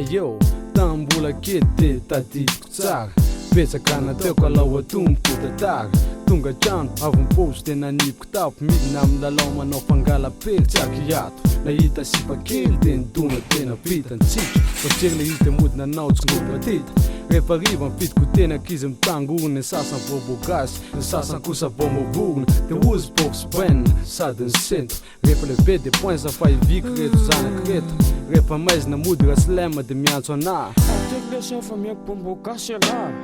Eo tamin'ny mbola kely de tadidiko tsara. Betsaka nataoko alao atomboko tantara. Tonga an-trano avy mipaosy de nanipy kitapo. Midina amin'ny lalao manao fangala-pely tsy ankiato. Nahita sipa kely de nidona tena vita nitsitra. Voatery le izy de mody nanao tsingopatita. Rehefa hariva mifidy goûter ny ankizy mitangorona. Ny sasany voabo gasy, ny sasany kosa voamo-borona. De hozy box ben sady nisento. Rehefa lehibe de poinsa fa hiviko reto zanako reto. Rehefa maizina mody raslem de miantso anah. Atero lesy aho fa miaiky bombo gasy ialahy.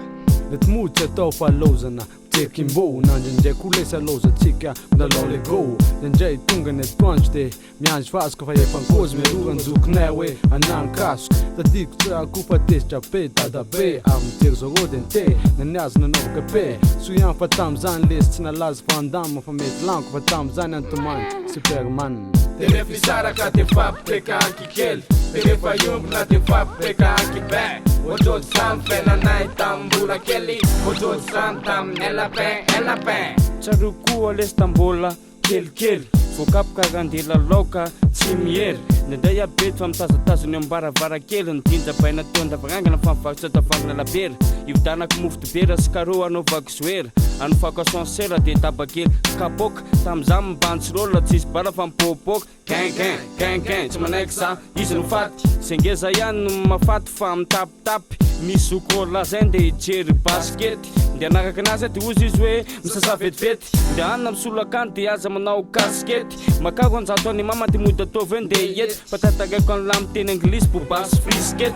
Mety mody tsy atao fa laozana mijery kimbo. Na indraindray koa lesy alaozantsika milalao lego. Indraindray tonga ny atoandro de miandry vasoka fa efa nkozy mialoha ny zokinay hoe anankasoka. Tadidiko tsara koa fa tezitra be dadabe avy nijery Zorro de nite na ny azy nanaovako épée. Soa ihany fa tamzany lesy tsy nalaza Van Damme fa mety laniko fa tamzany any tomany Superman. De refa hisaraka de fampipeka ankikely. De refa hiombona de fampipeka ankibe. Ohatrohatr'izany fiainanay tamin'ny mbola kely. Ohatrohatr'izany tamin'ny ela be ela be. Tsaroako koa lesy tambola kelikely. Voakapoka raha ndeha lalao ka tsy miery. Indraindray aho bedy fa mitazatazona eo am-baravarankely. Nidinja baina teo an-davarangana fa mivarotra tavoahangy lalabery. Ividanako mofo dibera sy carreau anaovako zoera. Anofako ascenseur dia daba kely sy kapoaka. Tamin'izany mibanjy rôle tsisy bala fa mipoapoaka. Gain gain gain gain tsy manaiky za izy no faty. Ze ngeza ihany no mafaty fa mitapitapy. Misy zoky rola zay ndeha hijery basikety. Ndeha hanaraka anazy aho de hozy izy hoe misasa vetivety. Ndeha hanina misolo akanjo de aza manao kasikety. Makà 200 any mama de mody ataovy hoe ndeha hiety. Fa tantaraiko an'lah miteny anglisy boba sy friskety.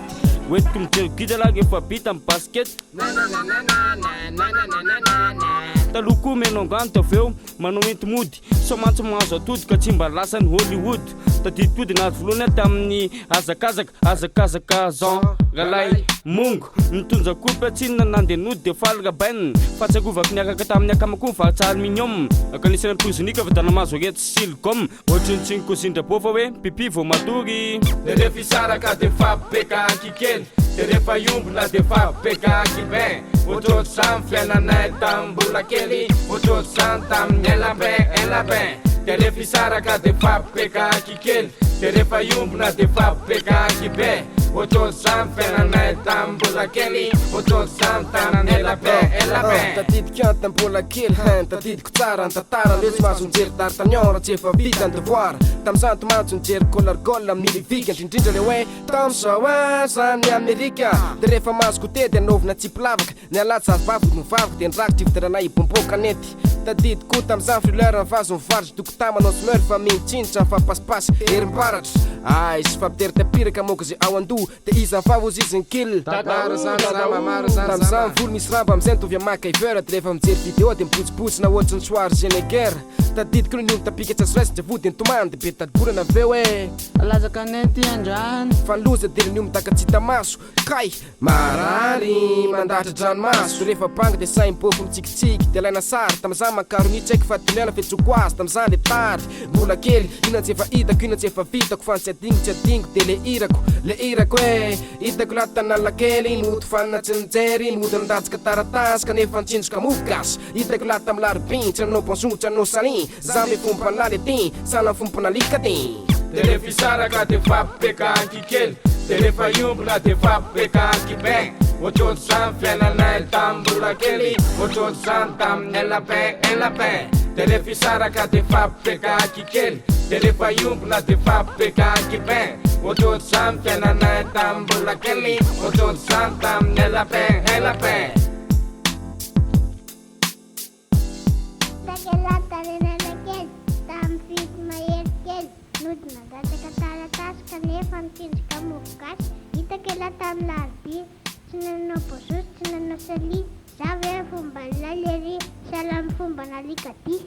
Hoentiko mijery gida lah rehefa vita ny basikety. Taloha koa omena angano de avy eo manao enti-mody. Sao mantsy mahazo atody ka tsy mba lasan'i Hollywood. Tadidiko koa dia nahazo voalohany aho tamin'ny hazakazaka, hazakazaka Jean Ralay Mongo. Nitondra coupe tsinona nandeha nody dia faly Rabaine. Fahatsiarovako niaraka tamin'ny akamako nivarotra aluminium. Akanisana mpirozonika fa dana mahazo reto silicom. Ohatry ny tsy nikosin-dRabofa hoe pipi vao matory. Dia rehefa hisaraka dia fampipeka ankikely. Dia rehefa hiombona dia fampipeka ankibe. Ohatrohatr'izany fiainanay tamin'ny mbola kely. Ohatrohatr'izany tamin'ny ela be ela be. Dia rehefa hisaraka dia fampipeka ankikely. Dia rehefa hiombona dia fampipeka ankibe. Ohatrohatr'izany fiainanay tamin'ny mbola kely. Ohatrohatr'izany tamin'ny ela be ela be. Tadidiko ihany tamin'ny mbola kely hein. Tadidiko tsara ny tantara. Aleo tsy mahazo mijery D'Artagnan raha tsy efa vita ny devoir. Tamin'izany tomantsy nijery Color Goal amin'ny Liviga indrindrindra le hoe Tam'zao aza ny Amerika de rehefa mahazo goûter de anaovina tsipy lavaka, ny alatsy zazavavy no vavaka de ny rakitra ividiranay bonbon kanety. Tadidy koa tam'zany thriller ny vazo mivarotra dokotà manao smurf mintsinitra mifampasimpasy herim-baratra. Ay sy fampiteritapiraka moka ze ao an-doha de iza ny vava ozy izy ny kil. Tam'zany volo misy ramba am'zay nitovy am MacGyver de rehefa mijery video de mibotsibotsina ohatry ny Schwarzenegger. Tadidiko ny niomy tapika tsy azo raisina de vody nitomany de be tadibolana avy eo eh. Laza kanety andrany. Fa ny loza dia ny omdaka tsy hita maso. Kay! Marary mandahatra-dranomaso. Rehefa banga dia sahy mipôfo mitsikitsiky. Dia alaina sary. Tamin'izany macaroni tsy haiko fa dinihana fiantsoako azy. Tamin'izany le tary mbola kely. Inona tsy efa hitako, inona tsy efa vitako. Fa ny tsy adinoko, tsy adinoko dia le hirako, le hirako eh. Hitako lahy tanalakely, nody fanina tsy nijery, nody nilatsaka taratasy kanefa nitsindroka mofo gasy. Hitako lahy tamin'ny larobia, tsy nanao bonjour, tsy nanao salut. Za me fomba laly ty, sahala fomba nalika ty. De refa hisaraka de fampipeka ankikely. De refa hiombona de fampipeka ankibe. Ohatrohatr'izany fiainanay tamin'ny mbola kely. Ohatrohatr'izany tamin'ny ela be ela be. De refa hisaraka de fampipeka ankikely. De refa hiombona de fampipeka ankibe. Ohatrohatr'izany fiainanay tamin'ny mbola kely. Ohatrohatr'izany tamin'ny ela be ela be. Takelaka tarenana kely, tamin'ny fito mahery kely, nody nangataka taratasy kanefa nitsindrika mofo gasy. Hitako elah tamin'ny larobia, tsy nanao bonjour tsy nanao salut, za ve fomba an'lah lery, sahala amin'ny fomban'alikadia.